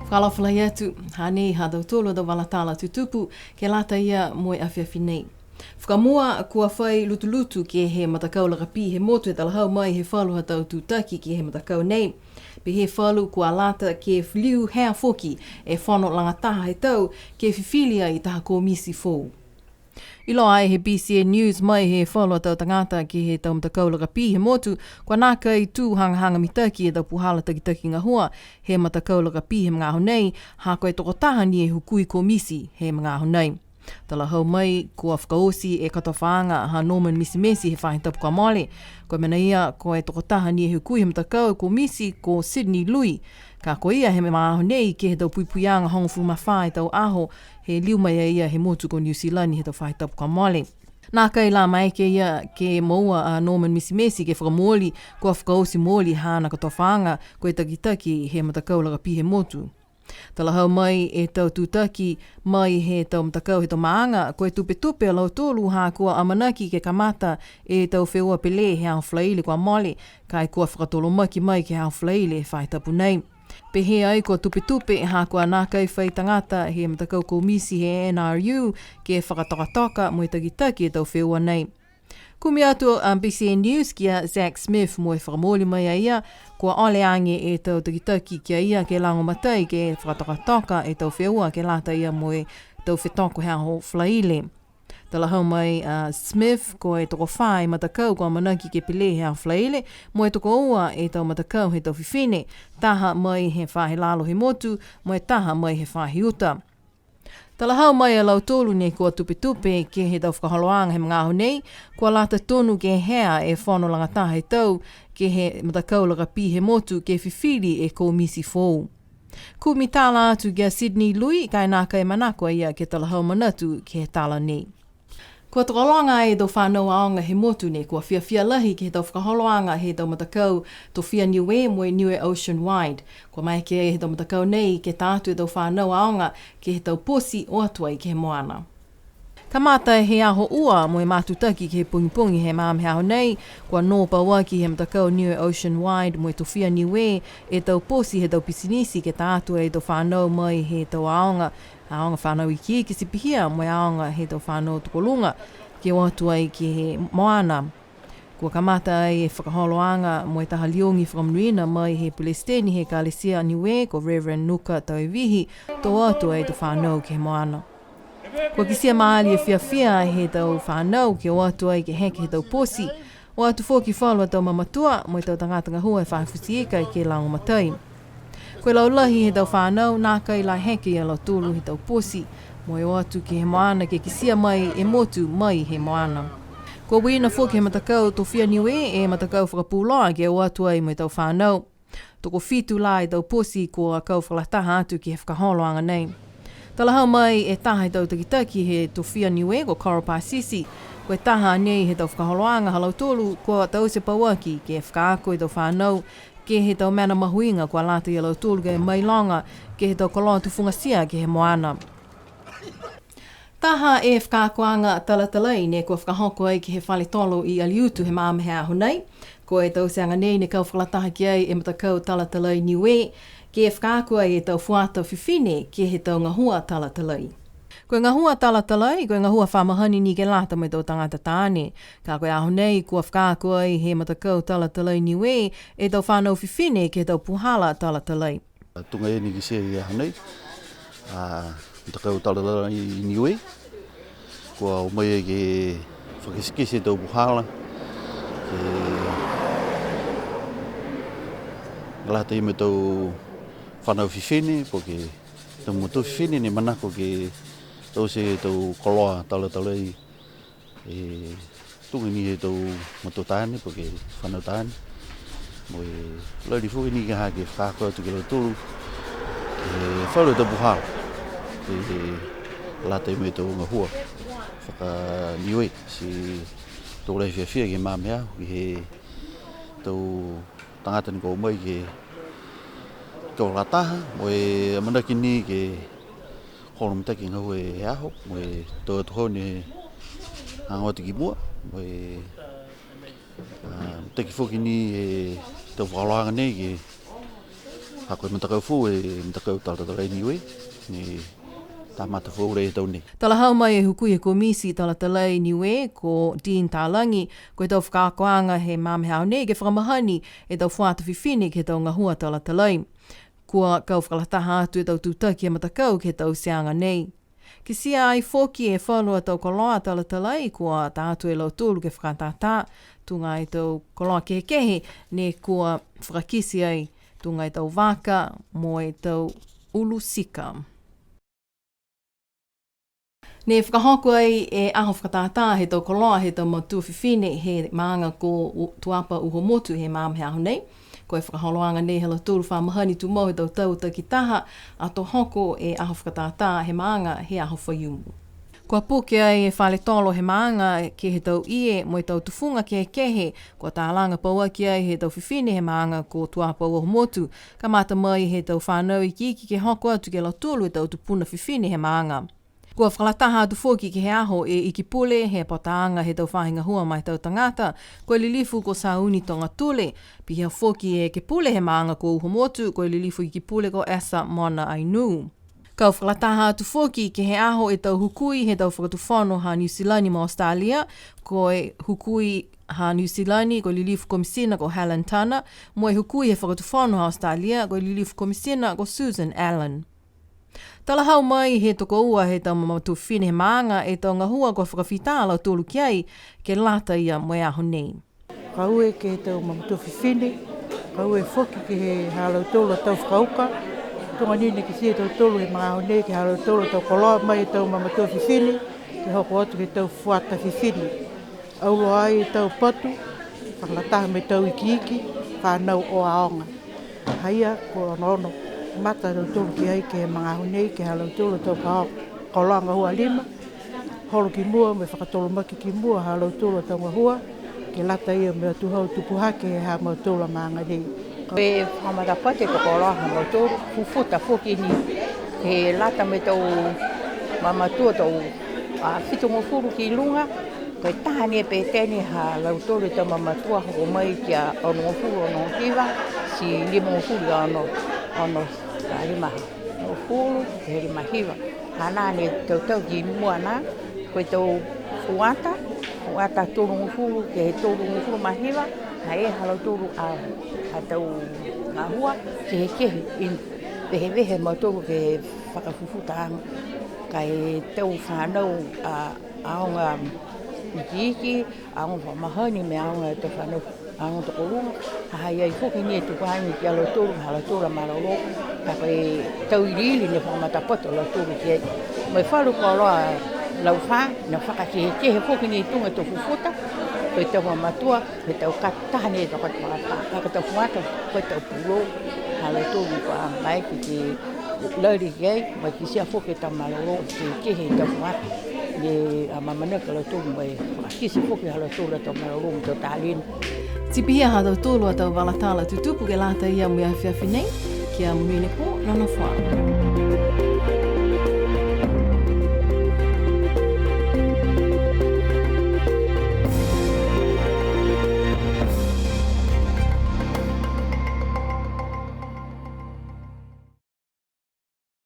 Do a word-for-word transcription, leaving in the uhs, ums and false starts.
Fakaalofa lahi atu, hanei ha tautolu a tau vala tala tutupu ke lata ia mo e afiafi nei. Fakamua, kua fai lutulutu ke he matakau lakapī he motu e talahau mai he falu ha tau tutaki ke he matakau nei. Pehē falu kua lata ke liu hea foki e fono lagataha he tau ke fifili ai taha komisi foou. Iloa ai he B C N News mai he falu a tau tagata ke he tau matakau lakapī he motu, kua nākai tū hagahaga mitaki e tau puhala takitaki gahua he matakau lakapī he magaaho nei, ha ko e tokotaha ni e hukui komisi he magaaho nei. Talahau mai, kua fakaoti e kotofaaga ha Norman Mitimeti he faahi tapu kua mole. Ko e mena ia, ko e tokotaha ni e hukui he matakau komisi ko Sydney Lui. Ka ko ia he magaaho nei ke he tau puipuiaga hogofulu ma fā e tau aho, he liu mai a ia he motu ko Niu Silani he tau faahi tapu kua mole. Nākai la maeke ia ke moua a Norman Mitimeti ke fakamooli, kua fakaoti mooli haana kotofaaga ko e takitaki he matakau lakapī he motu. Talahau mai e tau tutaki mai he tau matakau he tau maaga, ko e tupetupe a lautolu ha kua amanaki ke kamata e tau feua pele he aho Falaile kua mole, ka e kua fakatolomaki mai ke he aho Falaile he faahi tapu nei. Pehē ai kua tupetupe ha kua nākai fai tagata he matakau komisi he N R U ke fakatokatoka mo e takitaki e tau feua nei. Kumi atu a B C N News ki a Zack Smith mo e fakamooli mai a ia, kua ole age e tau takitaki ki a ia ke lagomatai ke fakatokatoka e tau feua ke lata ia mo e tau fetoko he aho Falaile. Talahau mai a Smith, ko e tokofā e matakau kua amanaki ke pele he aho Falaile, mo e tokoua e tau matakau he tau fifine, taha mai he faahi lalo he motu, mo e taha mai he faahi uta. Talahau mai a lautolu ne kua tupetupe ke he tau fakaholoaga he magaaho nei, kua lata tonu ke hea e fono lagataha he tau ke he matakau lakapī he motu ke fifili e komisi foou. Kumi tala atu ki a Sydney Lui, ka e nākai manako a ia ke talahau manatu ke he tala nei. Kua tokologa e tau fanau aoga he motu ne kua fiafia lahi ke he tau fakaholoaga he tau matakau Tofia Niue mo e Niue Ocean Wide. Kua maeke he tau matakau nei ke ta atu e tau fanau aoga ke he tau poti o atu ai ke he moana. Kamata he aho ua mo e matutaki ke he pogipogi he magaaho nei, kua nō pauaki he matakau Niue Ocean Wide mo e Tofia Niue e tau poti he tau pisinisi ke ta atu e tau fanau mai he tau aoga, aoga fanau ikiiki ti pihia mo e aoga he tau fanau tokoluga, ke o atu ai ke he moana. Kua kamata ai e fakaholoaga mo e taha liogi fakamonuina mai he Pelesiteni he Ekalesia Niue ko Reverend Nuka Tauevihi, to o atu ai e tau fanau ke he moana. Kua kitia maali e fiafia he tau fanau ke o atu ai ke heke he tau poti, o atu foki falu a tau mamatua mo e tau tagata gahua he faahi futi ika ke lagomatai. Ko e laulahi he tau fanau, nākai la heke ia lautolu he tau poti, mo e o atu ke he moana ke kitia mai e motu mai he moana. Kua uiina foki he matakau Tofia Niue e matakau fakapuloa ke o atu ai mo e tau fanau. Tokofitu la e tau poti kua kau fakalataha atu ke he fakaholoaga nei. Talahau mai e taha he tau takitaki he Tofia Niue ko Coral Pasisi, ko e taha nei he tau fakaholoaga ha lautolu kua taute pauaki ke fakaako e tau fanau ke he tau mena mahuiga kua lata ia lautolu ke mailoga ke he tau koloa tufugatia ke he moana. Taha e fakaakoaga talatalai ne kua fakahoko ai ke he fale tolo i Aliutu he magaaho he aho nei. Ko e tauteaga nei ne kau fakalataha ki ai e matakau talatalai Niue, ke fakaako ai e tau fuata fifine ke he tau gahua talatalai. Ko e gahua talatalai, ko e gahua fa mahani ni ke lata mo e tau tagata taane. Ka ko e aho nei, kua fakaako ai he matakau talatalai Niue e tau fanau fifine ke he tau puhala talatalai. Tuga e ni kitia i aho nei, a, matakau talatalai Niue, kua o mai ai ke fakakitekite e tau puhala, ke lata mo e tau fanau fifine, po ke tau matua fifine ne manako ke taute e tau koloa talatalai. E tuga ni he tau matua taane, po ke fanau taane. Mo e lali foki ni ka ha ke fakaako atu ki a lautolu, e falu e tau puhala. E lata mo e tau gahua faka-Niue, ti to lahi e fiafia ke he magaaho, ke he tau tagata ne kua o mai ke kau fakalataha, mo e amanaki ni ke holo mitaki e gahua he aho, mo e tau atuhau ne hagaao atu ki mua, mo e, a, mitaki foki ni e tau fakaholoaga nei ke Ha ko e matakau foou e matakau talatala Niue, ne kamata foou e tau nei. Talahau mai e hukui he komiti talatala Niue ko Dean Talagi, ko e tau fakaakoaga he magaaho nei ke fakamahani e tau fuata fifine ke he tau gahua talatala. Kua kau fakalataha atu e tau tutaki he matakau ke he tauteaga nei. Kitia ai foki e falu a tau koloa talatala, kua tā atu e lautolu ke fakatātā, tuga e tau koloa kehekehe, ne kua fakakite ai, tuga e tau vaka, mo e tau ulu tika. Ne fakahoko ai e aho fakatātā he tau koloa he tau matua fifine he maaga ko U-, Tuapa Uhomotu he magaaho nei. Ko e fakaholoaga nei ha lautolu fa mahani tumau he tau tau takitaha, ato hoko e aho fakatātā he maaga he aho Faiumu. Kua puke ai e fale tolo he maaga ke he tau ie mo e tau tufuga kehekehe, kua talaga pauaki ai he tau fifine he maaga ko Tuapa Uhomotu, kamata mai he tau fanau ikiiki ke hoko atu ke he lautolu e tau tupuna fifine he maaga. Kua fakalataha atu foki ke he aho e Iki Pule he pataaga he tau faahi gahua ma e tau tagata, ko e lilifu ko Sauni Togatule, pihia foki e Ekepule he maaga ko Uhomotu, ko e lilifu Iki Pule ko Esa Mona Ainuu. Kua fakalataha atu foki ke he aho e tau hukui he tau fakatufono ha Niu Silani mo Australia, ko e hukui ha Niu Silani, ko e lilifu Komisina ko Helen Tunnah, mo e hukui he fakatufono ha Australia, ko e lilifu Komisina ko Susan Allen. Talahau mai he tokoua he tau mamatua fifine he maaga e tau gahua kua fakafita a lautolu ki ai ke lata ia mo e aho nei. Fakaaue ke he tau mamatua fifine, fakaaue foki ke he ha lautolu a tau fakauka, tuga ni ne kitia e tautolu he magaaho nei ke he ha lautolu a tau koloa mai he tau mamatua fifine, ke hoko atu ke he tau fuata fifine. Auloa ai e tau patu, fakalataha mo e tau ikiiki, fanau o aoga. Ha ia, kua onoono, kamata a lautolu ki ai ke he magaaho nei, ke he ha lautolu a tau koloa gahua lima, holo ki mua, mo e fakatolomaki ki mua, ha lautolu a tau gahua, ke lata ia mo e atuhau tupu hake he ha mautolu a maaga nei. Ko e fakamatapatu e tau koloa ha mautolu, fufuta foki ni, ke lata mo e tau mamatua tau, a, fitugofulu ki luga, ko e taha ni e pete ni ha lautolu e tau mamatua hoko mai ki a onogofulu, onohiva, ti limagofulu, ono, ono, a, lima, onogofulu, ke limahiva. Hanā ne tautau ki mua nā, ko e tau fuata, fuata tolugofulu ke he tolugofulu ma hiva, ha e ha lautolu a, a tau gahua kehekehe, i vehevehe a mautolu ke fakafufutaaga. Ka e tau fanau a, aoga ikiiki, aoga fakamahani mo e aoga tau fanau, aoga tokoluga, ha ha i ai foki ni e tukuaga ki a lautolu, ha lautolu a malolō, ka ko e tau iliili ne fakamatapatu a lautolu ki ai. Mo e falu koloa laufā, ne fakakehekehe foki ni tuga e tau fufuta, ko e tau mamatua, ko e tau ka-, taha ni e tau ka-, ka-, ka-, tau fuata, ko e tau pulou, ha lautolu kua maeke ke lali ki ai, mo e kitia foki e tau malolō, kehekehe e tau fuata. Ne, a, amaamanaki a lautolu mo e fakakite foki ha lautolu a tau malolō mo e tau taleni. Ti pihia ha tautolu a tau vala tala tutupu ke lata ia mo e afiafi nei, kia monuina e pō, nonofo ā.